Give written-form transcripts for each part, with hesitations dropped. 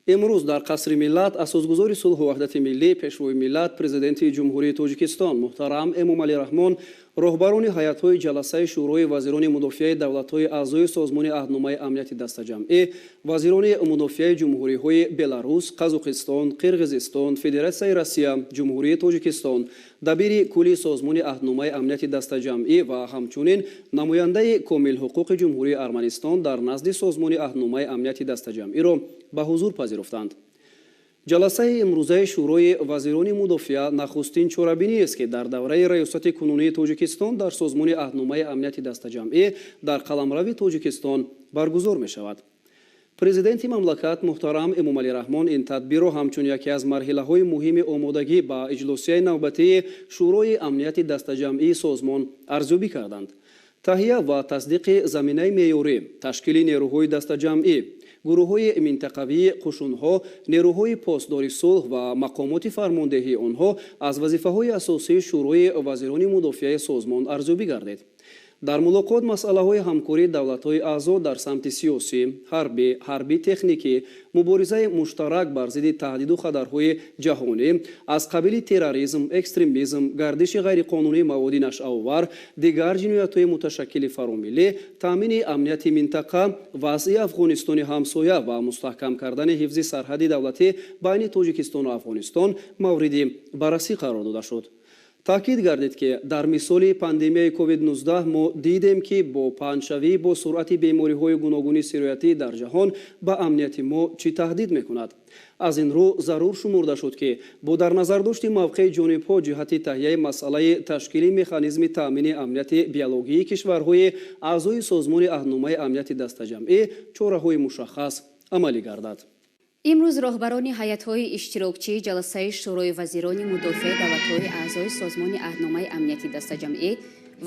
Имрӯз дар Қасри миллат асосгузори сулҳу ваҳдати миллӣ, Пешвои миллат, Президенти Ҷумҳурии Тоҷикистон муҳтарам Эмомалӣ Раҳмон роҳбарони ҳайатҳои ҷаласаи Шӯрои вазирони мудофиаи давлатҳои аъзои Созмони аҳдномаи амнияти дастаҷамъӣ, вазирони мудофиаи ҷумҳуриҳои Беларус, Қазоқистон, Қирғизистон, Федератсияи Россия, Ҷумҳурии Тоҷикистон, дабири кулли Созмони аҳдномаи амнияти дастаҷамъӣ ва ҳамчунин намояндаи комилҳуқуқи Ҷумҳурии Арманистон дар назди Созмони аҳдномаи амнияти дастаҷамъиро ба ҳузур пазируфтанд. Ҷаласаи имрӯзаи Шӯрои вазирони мудофиа нахустин чорабиниест, ки дар давраи раёсати кунунии Тоҷикистон дар Созмони аҳдномаи амнияти дастаҷамъӣ дар қаламрави Тоҷикистон баргузор мешавад. Президенти мамлакат муҳтарам Эмомалӣ Раҳмон ин тадбирро ҳамчун яке аз марҳилаҳои муҳими омодагӣ ба иҷлосияи навбатии Шӯрои амнияти дастаҷамъии созмон арзёбӣ карданд. Таҳия ва тасдиқи заминаи меъёрӣ, ташкили нерӯҳои дастаҷамъӣ, гурӯҳҳои минтақавии қушунҳо, нерӯҳои посдори сулҳ ва мақомоти фармондеҳии онҳо аз вазифаҳои асосии Шӯрои вазирони мудофиаи созмон арзёбӣ гардид. Дар мулоқот масъалаҳои ҳамкории давлатҳои аъзо дар самти сиёсӣ, ҳарбӣ, ҳарбӣ-техникӣ, муборизаи муштарак бар зидди таҳдиду хатарҳои ҷаҳонӣ аз қабили терроризм, экстремизм, гардиши ғайриқонунии маводи нашъаовар, дигар ҷиноятҳои муташаккили фаромиллӣ, таъмини амнияти минтақа, вазъи Афғонистони ҳамсоя ва мустаҳкам кардани ҳифзи сарҳади давлатӣ байни Тоҷикистону Афғонистон мавриди баррасӣ қарор дода шуд. Таъкид гардид, ки дар мисоли пандемияи COVID-19 мо дидем, ки бо паҳншавӣ бо суръати бемориҳои гуногуни сироятӣ дар ҷаҳон ба амнияти мо чӣ таҳдид мекунад. Аз ин рӯ зарур шумурда шуд, ки бо дар назардошти мавқеи ҷонибҳо ҷиҳати таҳияи масъалаи ташкили механизми таъмини амнияти биологии кишварҳои аъзои Созмони аҳдномаи амнияти дастаҷамъӣ чораҳои мушаххас амалӣ гардад. Имрӯз роҳбарони ҳайатҳои иштирокчии ҷаласаи Шӯрои вазирони мудофиаи давлатҳои аъзои Созмони аҳдномаи амнияти дастаҷамъӣ,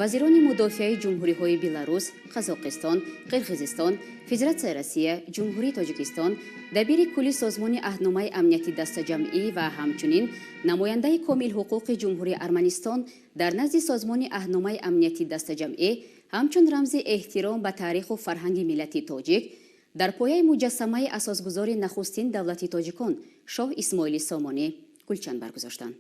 вазирони мудофиаи ҷумҳуриҳои Беларус, Қазоқистон, Қирғизистон, Федератсияи Россия, Ҷумҳурии Тоҷикистон, дабири кулли Созмони аҳдномаи амнияти дастаҷамъӣ ва ҳамчунин намояндаи комилҳуқуқи Ҷумҳурии Арманистон дар назди Созмони аҳдномаи амнияти дастаҷамъӣ ҳамчун рамзи эҳтиром ба таъриху фарҳанги миллати тоҷик дар пояи муҷассамаи асосгузори нахустин давлати тоҷикон, Шоҳ Исмоили Сомонӣ, гулчанд баргузоштанд.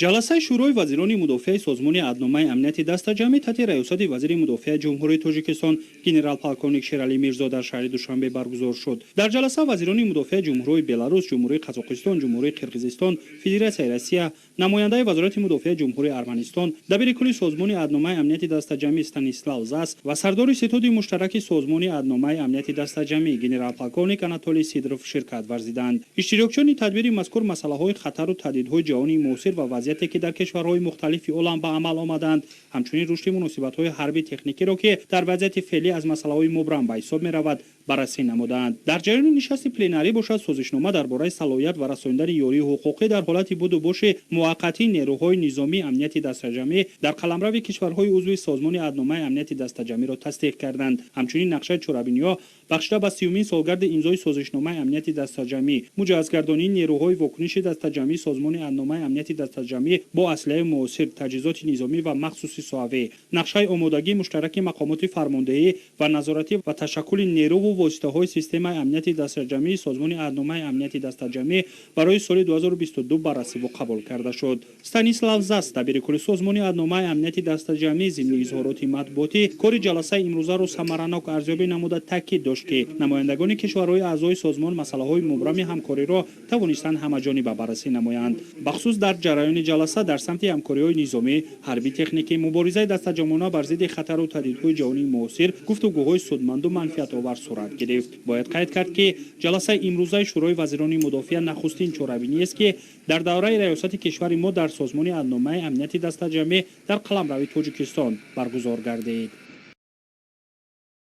Ҷаласаи Шӯрои вазирони мудофиаи Созмони аҳдномаи амнияти дастаҷамъӣ таҳти раёсати вазири мудофиаи Ҷумҳурии Тоҷикистон генерал-полковник Шералӣ Мирзо дар шаҳри Душанбе баргузор шуд. Дар ҷаласа вазирони мудофиаи Ҷумҳурии Беларус, Ҷумҳурии Қазоқистон, Ҷумҳурии Қирғизистон, Федератсияи Россия, намояндаи Вазорати мудофиаи Ҷумҳурии Арманистон, дабири кулли Созмони аҳдномаи амнияти дастаҷамъӣ Станислав Зас ва сардори ситоди муштараки Созмони аҳдномаи амнияти дастаҷамъӣ генерал-полковник Анатолий Сидоров ширкат варзиданд. Иштирокчиёни тадбири мазкур масъалаҳои хатару таҳдидҳои ҷаҳонии муосир ва вазъияте, ки дар кишварҳои мухталифи олам ба амал омаданд, ҳамчунин рушди муносибатҳои ҳарби техникиро, ки дар вазъияти феълӣ аз масъалаҳои мубрам ба ҳисоб меравад, баррасӣ намуданд. Дар ҷараёни нишасти пленарӣ бошад, созишнома дар бораи салоҳият ва расонидани ёрии ҳуқуқӣ дар ҳолати буду боши муваққатии нерӯҳои низомии амнияти дастаҷамъӣ дар қаламрави кишварҳои узви Созмони аҳдномаи амнияти дастаҷамъиро тасдиқ карданд. Ҳамчунин нақшаи чорабиниҳо, бахшида ба 30-умин солгарди имзои созишномаи амнияти дастаҷамъӣ, муҷаҳҳазгардонии нерӯҳои вокуниши дастаҷамъии Созмони аҳдномаи амнияти дастаҷамъӣ бо аслиҳаи муосир, таҷҳизоти низомӣ ва махсуси соҳавӣ, нақшаи омодагии муштараки мақомоти фармондеҳӣ ва назоратӣ ва ташаккули нерӯву воситаҳои системаи амнияти дастаҷамъии Созмони аҳдномаи амнияти дастаҷамъӣ барои соли 2022 баррасиву қабул карда шуд. Станислав Зас, дабири кулли Созмони аҳдномаи амнияти дастаҷамъӣ, зимни изҳороти матбуотӣ кори ҷаласаи имрӯзаро самаранок арзёбӣ намуда, таъкид дошт, ки намояндагони кишварҳои аъзои созмон масъалаҳои мубрами ҳамкориро тавонистанд ҳамаҷониба баррасӣ намоянд. Бахусус дар ҷараёни ҷаласа дар самти ҳамкориҳои низомӣ, ҳарбӣ техникӣ, муборизаи дастаҷамъона бар зидди хатару таҳдидҳои ҷаҳонии муосир гуфтугӯҳои судманду манфиатовар сурат гирифт. Бояд қайд кард, ки ҷаласаи имрӯзаи Шӯрои вазирони мудофиа нахустин чорабиниест, ки дар давраи раёсати кишвари мо дар Созмони аҳдномаи амнияти дастаҷамъӣ дар қаламрави Тоҷикистон баргузор гардид.